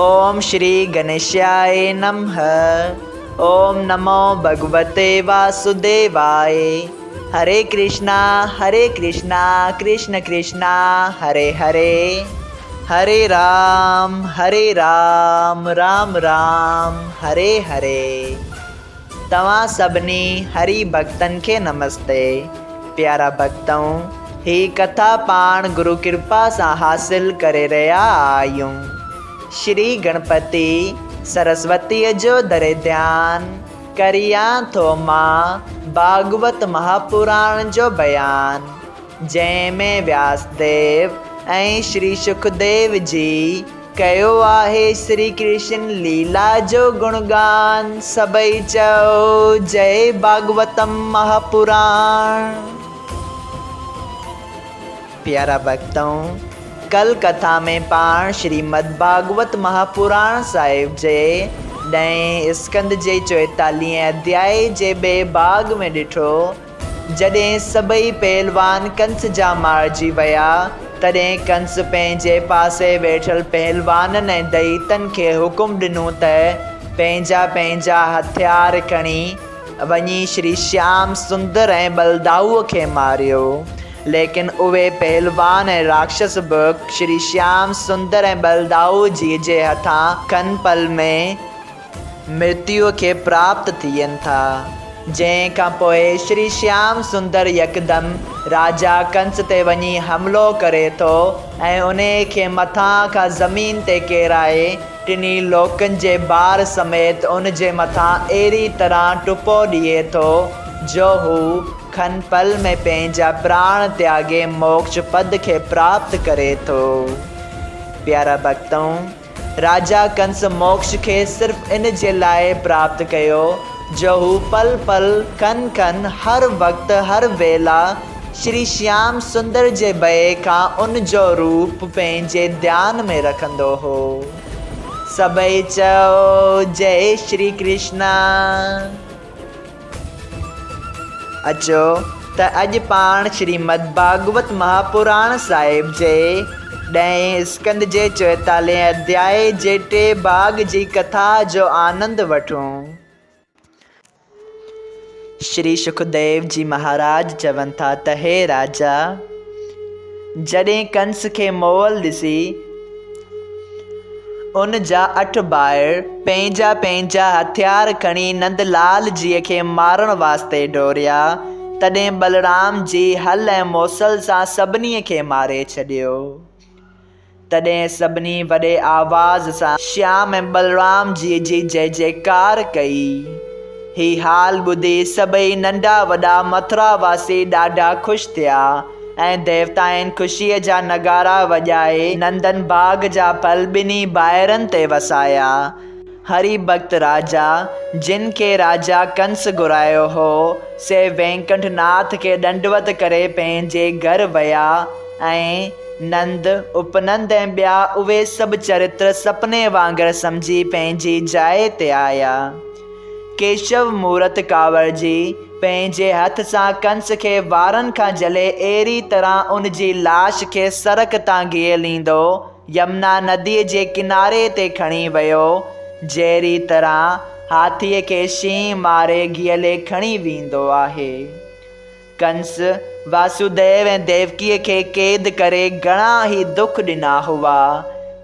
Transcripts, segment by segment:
اوم شري گنيشاء نمھ اوم نمو ڀڳوتي واسوديواء هري ڪرشنا هري ڪرشنا ڪرشن ڪرشنا هري هري هري رام هري رام رام رام هري هري. توهان سڀني هري ڀڳتن کي نمستي. پيارا ڀڳتؤ! هي ڪٿا پاڻ گرو ڪرپا سان حاصل ڪري رهيا آهيون. شري گڻپتي سرسوتيء جو ڌري ڌيان ڪريان ٿو مان ڀاڳوت مهاپراڻ جو بيان، جنهن ۾ وياسديو ۽ شري شڪديو جي ڪيو آهي شري ڪرشن ليلا جو گڻگان، سڀئي چئو جئي ڀاڳوتم مهاپراڻ. پيارا ڀڳتؤ! ڪل ڪٿا ۾ پاڻ شريمد ڀاڳوت مهاپراڻ صاحب جي ڏهين اسڪنڌ جي چوئيتاليهين اڌيائي جي ٻئي ڀاڳ ۾ ڏٺو جڏهن سڀئي پهلوان ڪنس جا مارجي ويا، تڏهن ڪنس پنهنجي پاسي ويٺل پهلوانن ۽ دئيتن کي حڪم ڏنو ته پنهنجا پنهنجا هٿيار کڻي وڃي شري شيام سندر ۽ ٻلدائوء کي ماريو. ليڪن اهي پهلوان ۽ راڪشس به شري شيام سندر ۽ ٻلدائوء جي جي هٿان کن پل ۾. مرتيوء کي پراپت ٿين ٿا. جنهن کان پوء شري شيام سندر يڪدم راجا ڪنس تي وڃي حملو ڪري ٿو ۽ انهيء کي مٿان کان زمين تي ڪيرائي ٽنهي لوڪن جي بار سميت ان جي مٿان اهڙي طرح ٽپو ڏئي ٿو جو هو کن پل ۾ پنهنجا پراڻ تياڳي موڪش پد کي پراپت ڪري ٿو. پيارا ڀڳتؤ! راجا ڪنس موڪش کي صرف ان جي لاء پراپت ڪيو جو هو پل پل، کن کن، هر وقت، هر ويلا شري شيام سندر جي ڀئي کان ان جو روپ پنهنجي ڌيان ۾ رکندو هو. سڀئي چئو جئي شري ڪرشنا. اچو ته اڄ پاڻ شريمد ڀاڳوت مهاپراڻ صاحب جي ڏهين اسڪنڌ جي چوئيتاليهين اڌيائي جي ٽئين ڀاڳ جي ڪٿا جو آنند وٺون. شري شڪديو جي مهاراج چون ٿا ته هي راجا! جڏهن ڪنس کي مئل ڏسي، ان جا اٺ ڀائر پنهنجا پنهنجا هٿيار کڻي نند لال جيء کي مارڻ واسطي ڊوڙيا، تڏهن ٻلرام جي هل ۽ موصل سان سڀني کي ماري ڇڏيو. تڏهن سڀني وڏي آواز سان شيام ۽ ٻلرام جيء جي جئه جئڪار ڪئي. هي حال ٻڌي سڀئي ننڍا وڏا مٿرا واسي ڏاڍا خوش ٿيا. ۽ ديوتائن خوشيء جا نغارا وڄائي نندن باغ جا ڦل ٻنهي ڀائرن تي وسايا. هري ڀڳت راجا، جن کي راجا ڪنس گهرايو هو، سي وينڪنٺ ناٿ کي ڏنڊوت ڪري پنهنجي گهر ويا ۽ نند، اپنند ۽ ٻيا اهي سڀ چرتر سپني وانگر سمجهي پنهنجي جاء تي آيا. ڪيشو مورت ڪاوڙجي پنهنجي هٿ سان ڪنس کي وارن کان جهلي اهڙي طرح ان جي لاش کي سڙڪ تان گهيليندو يمنا نديء جي ڪناري تي کڻي ويو، جهڙي طرح هاٿيء کي شينهن ماري گهيلي کڻي ويندو آهي. ڪنس، واسوديو ۽ ديوڪيء کي قيد ڪري گهڻا ئي دک ڏنا هئا،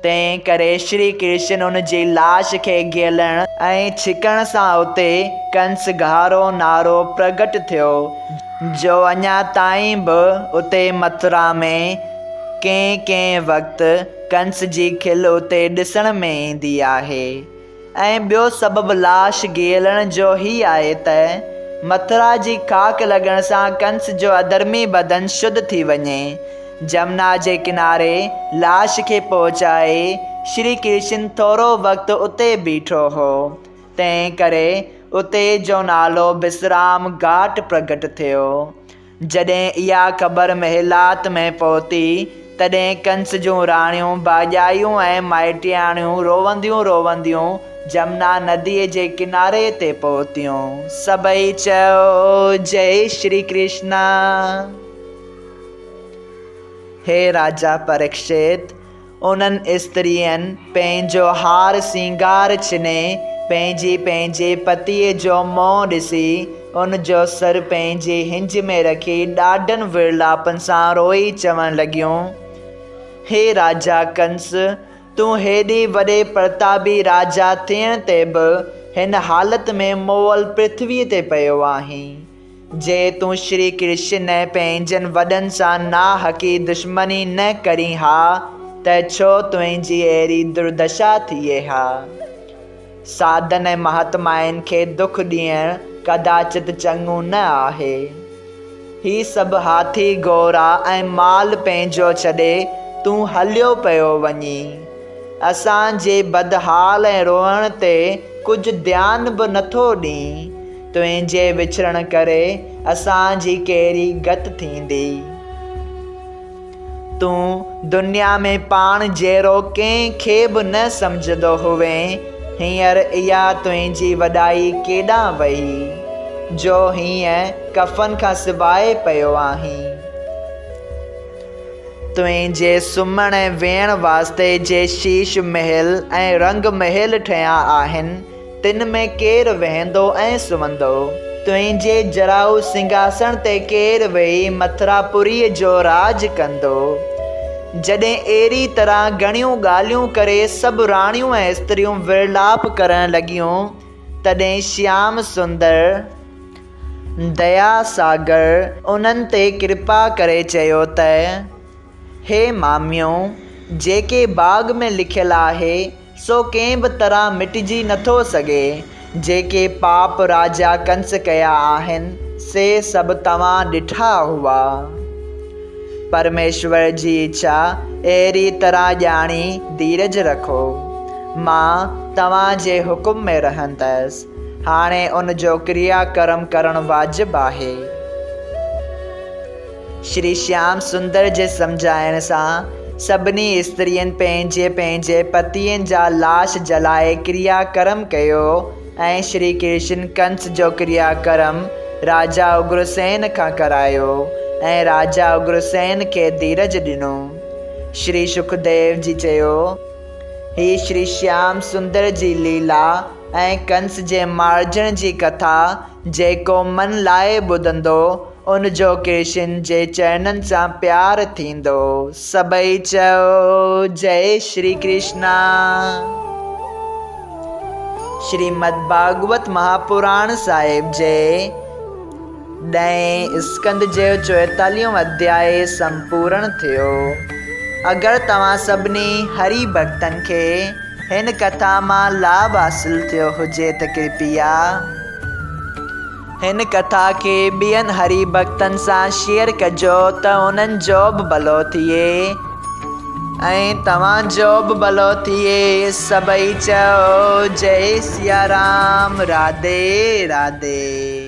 تنهن ڪري شري ڪرشن ان جي لاش کي گهيلڻ ۽ ڇڪڻ سان اتي ڪنس گهارو نعرو پرگٽ ٿيو، جو اڃا تائين به اتي مٿرا ۾ ڪنهن ڪنهن وقت ڪنس جي کل اتي ڏسڻ ۾ ايندي آهي. ۽ ٻيو سبب لاش گهيلڻ جو هي آهي ته مٿرا جي خاڪ لڳڻ سان ڪنس جو اڌرمي بدن شڌ ٿي وڃي. جمنا جي ڪناري لاش کي پهچائي شري ڪرشن ٿورو وقت اتي بيٺو هو، تنهن ڪري اتي جو نالو بسرام گهاٽ پرگٽ ٿيو. جڏهن اها خبر محلات ۾ پهتي، تڏهن ڪنس جون راڻيون، ڀاڄايون ۽ مائٽياڻيون روئنديون روئنديون جمنا نديء جي ڪناري تي پهتيون. سڀئي چيو، جئي شري ڪرشنا! هي راجا پريڪشت! انهن استرين پنهنجو هار سينگار ڇني، پنهنجي پنهنجي پتيء جو منهن ڏسي، ان جو سر پنهنجي هنج ۾ رکي ڏاڍن ورلاپن سان روئي چوڻ لڳيون، هي راجا ڪنس! تون هيڏي وڏي پرتابي راجا ٿيڻ تي به هن حالت ۾ مئل پرٿويء تي پيو آهين. جي تون شري ڪرشن ۽ پنهنجن وڏن سان ناحقي دشمني نه ڪرين ها ته ڇو تنهنجي اهڙي دردشا ٿئي ها؟ ساڌن ۽ مهاتمائن کي دک ڏيڻ ڪداچت چڱو نه آهي. هي سڀ هاٿي گهوڙا ۽ مال پنهنجو ڇڏي تون هليو پيو وڃين. اسان جي بدحال ۽ روئڻ تي ڪجهه ڌيان به نٿو ڏين. تنهنجي وڇڙڻ ڪري اسان جي ڪهڙي گت ٿيندي؟ تون دنيا ۾ پاڻ جهڙو ڪنهن کي به نه سمجهندو هئين، هينئر اها تنهنجي وڏائي ڪيڏانهن وئي، جو هيئن ڪفن کان سواء پيو آهين؟ تنهنجي سمهڻ ۽ ويهڻ واسطي جي شيش محل ۽ رنگ محل ٺهيا آهن، تن ۾ ڪير ويهندو ۽ سمهندو؟ تنهنجي جرائو سنگهاسڻ تي ڪير ويهي مٿراپوريء جو راڄ ڪندو؟ جڏهن اهڙي طرح گهڻيون ڳالهيون ڪري سڀ راڻيون ۽ استريون ورلاپ ڪرڻ لڳيون، تڏهن شيام سندر، ديا ساگر، انهن تي ڪرپا ڪري چيو ته. هي ماميون، جيڪي باغ ۾ لکيل آهي، سو ڪنهن به طرح مٽجي نٿو سگهي. جيڪي پاپ راجا ڪنس ڪيا آهن، سي سڀ توهان ڏٺا هئا. پرميشور جي اڇا اهڙي طرح ڄاڻي ڌيرج رکو. مان توهان جي حڪم ۾ رهندس. هاڻي ان جو ڪريا ڪرم ڪرڻ واجب آهي. شري شيام سندر جي سمجهائڻ سان سڀني استرين پنهنجي پنهنجي پتين جا لاش جلائي ڪريا ڪرم ڪيو ۽ شري ڪرشن ڪنس جو ڪريا ڪرم راجا اگرسين کان ڪرايو ۽ راجا اگرسين کي ڌيرج ڏنو. شري شڪديو جي چيو. هي شري شيام سندر جي ليلا ۽ ڪنس جي مارجڻ جي ڪٿا جيڪو من لائي ٻڌندو ان جو ڪرشن جي چرنن سان پيار ٿيندو. سڀئي چئو جئي شري ڪرشنا. شريمد ڀاڳوت مهاپراڻ صاحب جي ڏهين اسڪنڌ جو چوئيتاليهون اڌيائي سمپورڻ ٿيو. اگر توهان سڀني هري ڀڳتن کي هن ڪٿا مان لاڀ حاصل ٿيو هجي ته ڪرپيا هن ڪٿا کي ٻين هري ڀڳتن سان شيئر ڪجو ته انهن جو به ڀلو ٿئي ۽ توهان جو به ڀلو ٿئي. سڀئي چئو جئي سيارام راڌي راڌي.